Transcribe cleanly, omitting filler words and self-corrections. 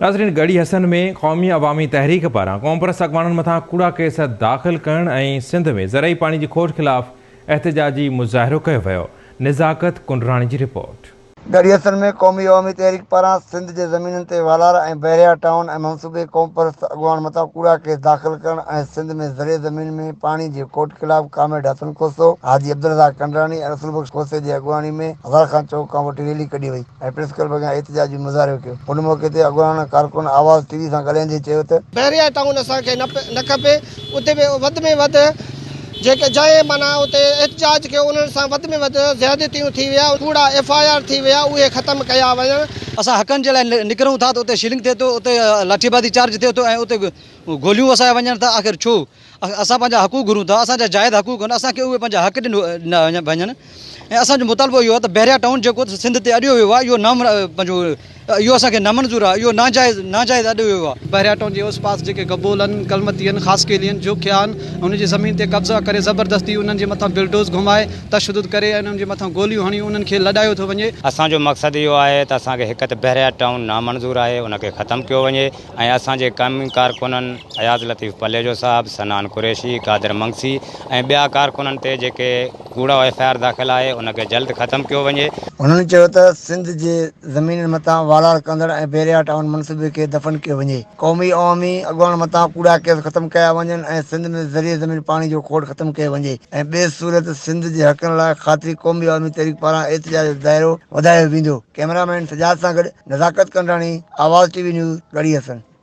ناظرين ڳڙهي حسن ۾ قومي عوامي تحريڪ پاران قومپرست اڳواڻن مٿان ڪوڙا ڪيس داخل ڪرڻ ۽ سنڌ ۾ زرعي پاڻي جي کوٽ خلاف احتجاجي مظاهرو ڪيو ويو، نزاڪت ڪنڊراڻي جي رپورٽ. ڳڙهي حسن ۾ قومي عوامي تحريڪ پاران سنڌ جي زمينن تي والار ۽ بحريا ٽائون ۽ منصوبي قومپرست اڳواڻ مٿان ڪوڙا ڪيس داخل ڪرڻ ۽ سنڌ ۾ زرعي زمين ۾ پاڻي جي کوٽ خلاف ڪامريڊ حسن کوسو، حاجي عبدالرزاق ڪنڊراڻي ۽ رسول بخش کوسي جي اڳواڻي ۾ هزار خان چوڪ کان وٺي ريلي ڪڍي وئي. ۽ پريس ڪلب اڳيان احتجاجي مظاهرو ڪيو. ان موقعي تي اڳواڻن ۽ ڪارڪنن آواز ٽي وي سان ڳالهائيندي چيو ته. بحريا ٽائون اسان کي نه کپي اتي به وڌ ۾ وڌ جيڪي جنهن معنيٰ اتي احتجاج ڪيو انهن سان وڌ ۾ وڌ زيادتيون ٿي ويا ڪوڙا ايف I R ٿي ويا اهي ختم ڪيا وڃن. اسان حقن جي لاء نڪرون ٿا ته اتي شيلنگ ٿئي ٿو اتي لاٺي بازي چارج ٿئي ٿو ۽ اتي گوليون وسايا وڃن ٿا آخر ڇو اسان پنهنجا حقوق گهرون ٿا اسان جا جائز حقوق آهن اسان کي اهي پنهنجا حق ڏنا وڃن ۽ اسان جو مطالبو اهو آهي ته بحريا ٽائون جيڪو سنڌ تي اڏيو ويو آهي اهو نا پنهنجو اهو اسان کي نامنظور آهي اهو ناجائز ناجائز اڏيو ويو آهي. بحريا ٽائون جي اوس پاس جيڪي گبول آهن، ڪلمتي آهن، خاصخيلي آهن، جوکيا آهن انهن جي زمين تي قبضا ڪري زبردستي انهن جي مٿان بلڊوز گهمائي تشدد ڪري ۽ انهن جي مٿان گوليون هڻي انهن کي لڏايو ٿو وڃي. اسان جو مقصد اهو آهي ته اسان کي هڪ ته بحريا ٽائون نامنظور آهي ان کي ختم ڪيو وڃي ۽ اسان جي قومي ڪارڪنن اياز لطيف پليجو صاحب، صنعان قريشي، قادر منگسي ۽ ٻيا ڪارڪنن تي جيڪي ڪوڙو ايف I R داخل آهي ان کي جلد ختم ڪيو وڃي. هنن چيو ته سنڌ جي زمينن مٿان والار ڪندڙ ۽ بحريا ٽائون منصوبي کي دفن ڪيو وڃي، قومي عوامي اڳواڻ مٿان ڪوڙا ڪيس ختم ڪيا وڃن ۽ سنڌ ۾ زرعي زمين پاڻي جو کوٽ ختم ڪيو وڃي ۽ ٻي صورت سنڌ جي حقن لاء خاطري قومي عوامي تحريڪ پاران احتجاج جو دائرو وڌايو ويندو. ڪئميرا مين سجاد سان گڏ Nazakat Kandrani, Awaz T V news, Garhi Hassan.